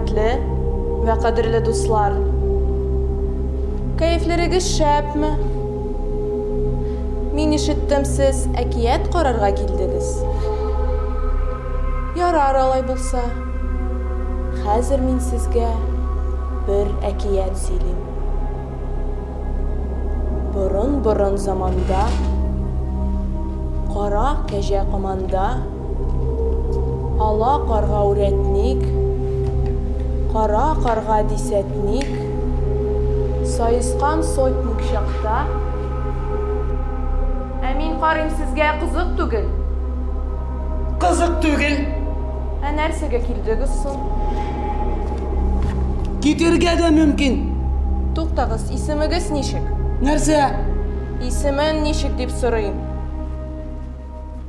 Хөрмәтле вә кадерле дуслар! Кәефләрегез шәпме? Мин ишеттем, сез әкият карарга килдегез. Ярар алай булса. Хәзер мин сезгә бер әкият сөйлим. Борын-борын заманда, кара кәҗә команда, ала карга үрәтник, кара карга дисәтник, саескан сотник чакта. Ә мин карыйм сезгә кызык түгел. Кызык түгел. Ә нәрсәгә килдегез соң? Китергә дә мөмкин. Туктагыз, исемегез ничек? Нәрсә? Исемен ничек дип сорыйм.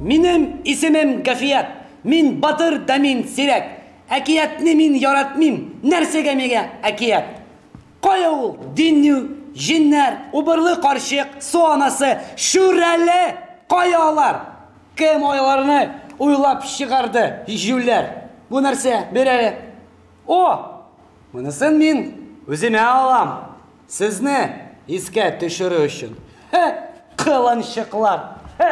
Минем исемем Гафият. Мин батыр да мин сирәк. Әкиятне мин яратмыйм. Нәрсәгә миңа әкият? Кая ул динню, җиннәр, убырлы карчык, су анасы, шүрәле? Кая алар? Кем аларны уйлап чыгарды, җүләр? Бу нәрсә? Бир әле. О! Монысын мин үземә алам. Сезне искә төшерү өчен. Хе, кыланчыклар. Хе.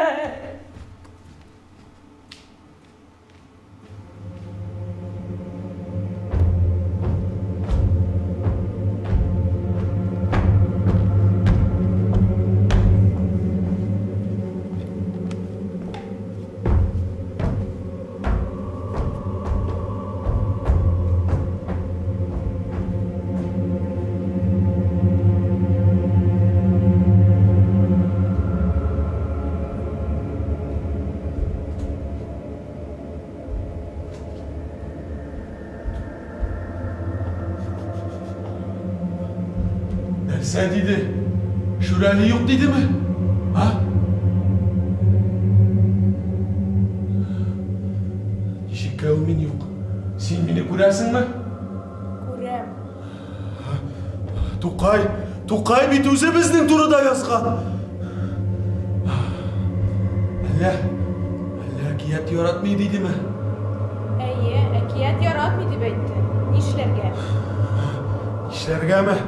Нәрсә диде? Шүрәле юк дидеме? А? Ничек ул мин юк? Син мине күрәсеңме? Күрәм. Тукай, Тукай бит үзе безнең турыда язган. Әллә, әллә әкият яратмый дидеме? Әйе, әкият яратмый дип әйтте. Нишләргә? Нишләргәме?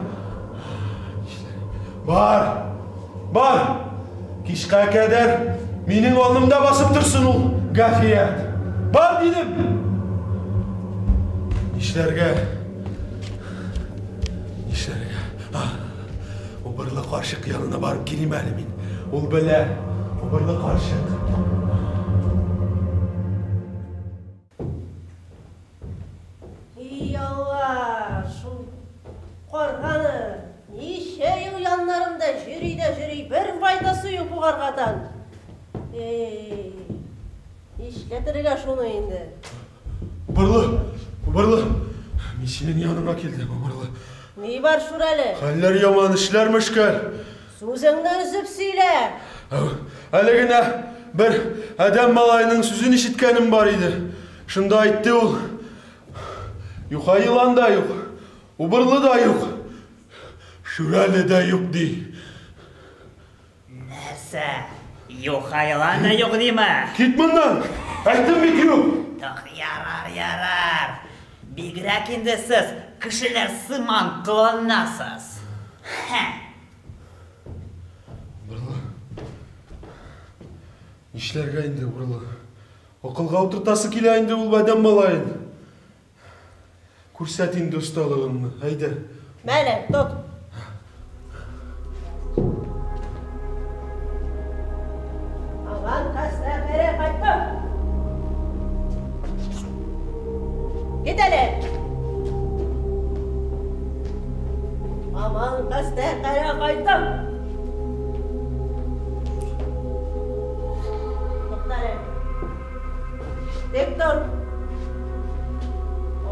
Бар, бар! Кичкә кадәр минем алдымда басып торсын ул Гафият. Бар дидем! Нишләргә? Нишләргә? Убырлы карчык янына барып килим әле мин. Ул белә, убырлы карчык. И Алла, шул карганы ничә ел яннарымда йөри дә йөри, бер файдасы юк бу каргадан. Эй, нишләтергә шуны инде? Убырлы, убырлы, мин синең яныңа килдем, убырлы. Ни бар, Шүрәле? Хәлләр яман, эшләр мөшкел. Сүзеңне өзеп сөйлә. Әле генә бер адәм малаеның сүзен ишеткәнем бар иде. Шунда әйтте ул. Юха елан да юк, убырлы да юк, Шүрәле дә юк ди. Нәрсә? Юха елан да юк диме? Кит моннан! Әйттем бит юк! Так, ярар, ярар. Бигрәк инде сез кешеләр сыман кыланасыз. Хә. Убырлы. Нишләргә инде, убырлы? Акылга утыртасы килә инде ул адәм малаен. Күрсәт инде осталыгыңны, әйдә. Мәле, тот. Аман хәстәхәре кайттым. Кит әле. Аман хәстәхәре кайттым. Тукта әле. Тик тор.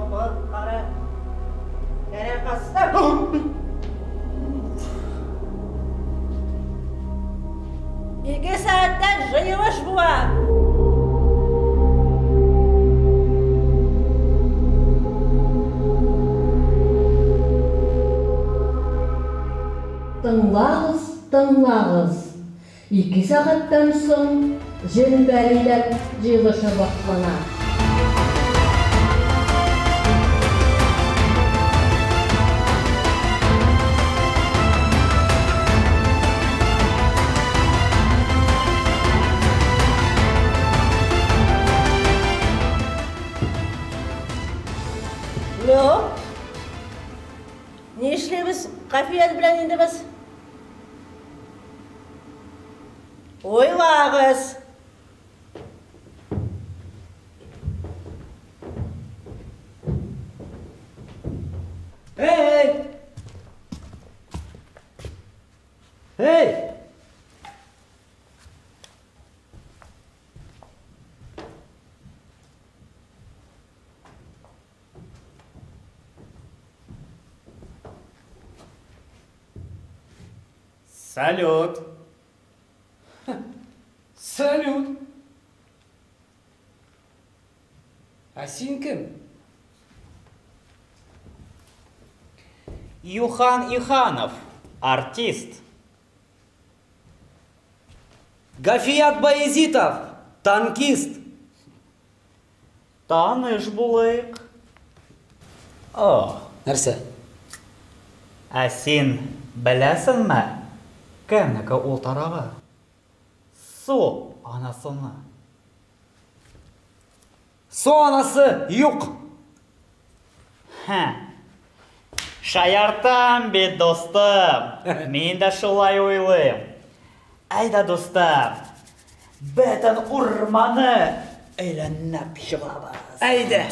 Аман кара. Кәрә кастым. Ике сәгатьтән җыелыш була. Тыңлагыз, тыңлагыз. Ике сәгатьтән соң белән инде без? Уйлагыз! Эй! Эй! Салют! Салют! Ә син кем? Юхан Иханов, артист. Гафият Баязитов, танкист. Таныш булыйк. О, Нәрсә? Ә син беләсеңме, кемнеке ул тарагы? Су анасыны. Су анасы юк. Хә. Шаяртам бит, дустым. Мин дә шулай уйлыйм. Әйдә, дустым. Бөтен урманы әйләнеп чыгабыз. Әйдә.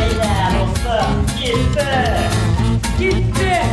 Әйдә, дустым, киттек. Киттек.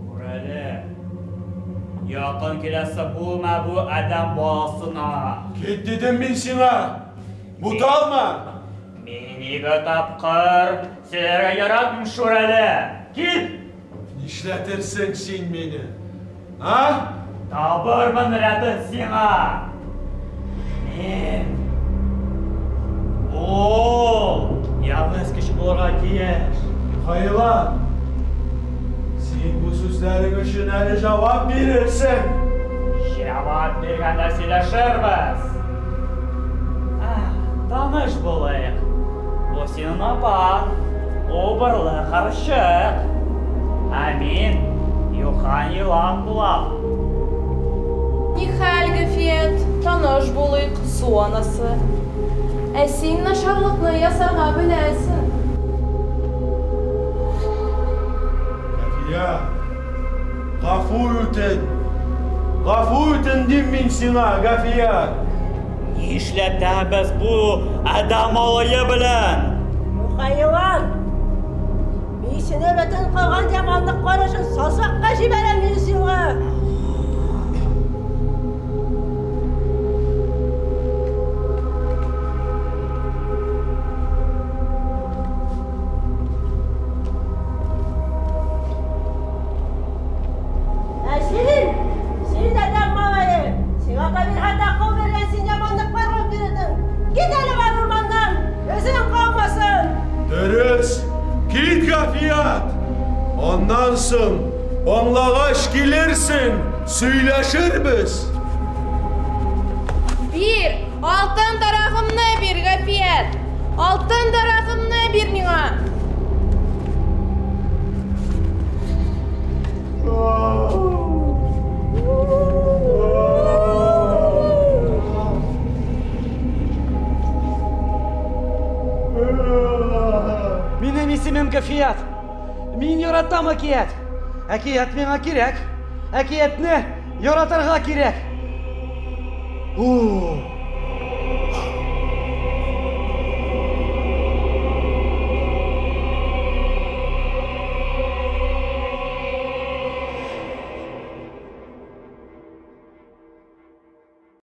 Шүрәле. Якын киләсе булма бу адәм баласына. Кит дидем мин сиңа. Буталма. Мин ике тапкыр сөйләргә яратмыйм, Шүрәле. Кит! Нишләтерсең син мине? А? Табырмын рәтен сиңа. Мин ул явыз кеше булырга тиеш. Юха елан. Син бу сүзләрең өчен әле җавап бирерсең. Җавап биргәндә сөйләшербез. Таныш булыйк. Бу синең апаң, убырлы карчык. Ә мин Юхан елан булам. Нихәл, Гафият, таныш булыйк, су анасы. Ә син начарлыкны ясарга беләсең. Гафият, гафу үтен. Гафу үтен дим мин сиңа, Гафият. Нишләтәбез бу адәм малае белән? Юха елан! Мин сине бөтен кылган яманлык карышын сазлыкка җибәрәм мин сиңа! Ә син, син адәм малае, сиңа табигать акыл биргән, син яманлыклар кылып йөрдең. Кит әле бар урманнан, эзең калмасын. Дөрес, кит, Гафият! Аннан соң, аңлагач килерсең, сөйләшербез. Бир, алтын тарагымны бир, Гафият! Алтын тарагымны бир миңа! Минем исемем Гафият. Мин яратам әкият. Әкият миңа кирәк. Әкиятне яратырга кирәк. У.